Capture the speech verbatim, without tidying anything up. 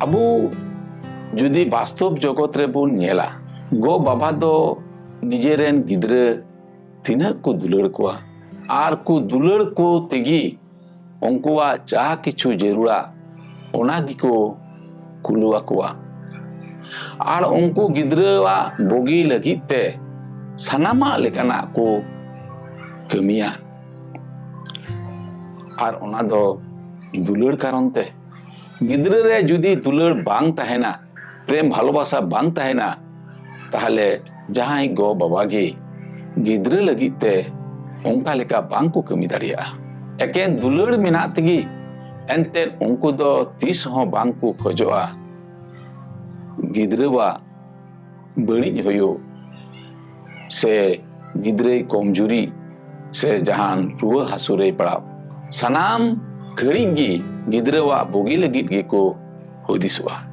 ᱟᱵᱚ ᱡᱩᱫᱤ ᱵᱟᱥᱛᱚᱵ ᱡᱚᱜᱚᱛ ᱨᱮᱵᱚᱱ ᱧᱮᱞᱟ, ᱜᱚ ᱵᱟᱵᱟ ᱫᱚ ᱱᱤᱡᱮᱨᱮᱱ ᱜᱤᱫᱽᱨᱟᱹ ᱛᱤᱱᱟᱹᱜ ᱠᱚ ᱫᱩᱞᱟᱹᱲ ᱠᱚᱣᱟ, ᱟᱨ ᱠᱚ ᱫᱩᱞᱟᱹᱲ ᱠᱚ ᱛᱮᱜᱮ ᱩᱱᱠᱩᱣᱟᱜ ᱡᱟ ᱠᱤᱪᱷᱩ ᱡᱟᱹᱨᱩᱲᱟ, ᱚᱱᱟ ᱜᱮᱠᱚ ᱠᱩᱞᱟᱹᱣ ᱟᱠᱚᱣᱟ᱾ ᱟᱨ ᱩᱱᱠᱩ ᱜᱤᱫᱽᱨᱟᱹᱣᱟᱜ ᱵᱩᱜᱤ ᱞᱟᱹᱜᱤᱫ ᱛᱮ ᱥᱟᱱᱟᱢᱟᱜ ᱞᱮᱠᱟᱱᱟᱜ ᱠᱚ ᱠᱟᱹᱢᱤᱭᱟ᱾ ᱟᱨ ᱚᱱᱟ ᱫᱚ ᱫᱩᱞᱟᱹᱲ ᱠᱟᱨᱚᱱ ᱛᱮ᱾ ᱜᱤᱫᱽᱨᱟᱹ ᱨᱮ ᱡᱩᱫᱤ ᱫᱩᱞᱟᱹᱲ ᱵᱟᱝ ᱛᱟᱦᱮᱱᱟ, ᱯᱨᱮᱢ ᱵᱷᱟᱞᱚᱵᱟᱥᱟ ᱵᱟᱝ ᱛᱟᱦᱮᱱᱟ, ᱛᱟᱦᱞᱮ ᱡᱟᱦᱟᱸᱭ ᱜᱚ ᱵᱟᱵᱟ ᱜᱮ ᱜᱤᱫᱽᱨᱟᱹ ᱞᱟᱹᱜᱤᱫ ᱛᱮ ᱚᱱᱠᱟ ᱞᱮᱠᱟ ᱵᱟᱝ ᱠᱚ ᱠᱟᱹᱢᱤ ᱫᱟᱲᱮᱭᱟᱜᱼᱟ᱾ ᱮᱠᱮᱱ ᱫᱩᱞᱟᱹᱲ ᱢᱮᱱᱟᱜ ᱛᱮᱜᱮ ᱮᱱᱛᱮᱫ ᱩᱱᱠᱩ ᱫᱚ ᱛᱤᱥ ᱦᱚᱸ ᱵᱟᱝ ᱠᱚ ᱠᱷᱚᱡᱚᱜᱼᱟ ᱜᱤᱫᱽᱨᱟᱹᱣᱟᱜ ᱵᱟᱹᱲᱤᱡ ᱦᱩᱭᱩᱜ ᱥᱮ ᱜᱤᱫᱽᱨᱟᱹᱭ ᱠᱚᱢᱡᱩᱨᱤ ᱥᱮ ᱡᱟᱦᱟᱱ ᱨᱩᱣᱟᱹ ᱦᱟᱹᱥᱩ ᱨᱮᱭ ᱯᱟᱲᱟᱣ᱾ ᱥᱟᱱᱟᱢ ᱜᱷᱟᱹᱲᱤᱡ ᱜᱮ ᱜᱤᱫᱽᱨᱟᱹᱣᱟᱜ ᱵᱩᱜᱤ ᱞᱟᱹᱜᱤᱫ ᱜᱮᱠᱚ ᱦᱩᱫᱤᱥᱚᱜᱼᱟ᱾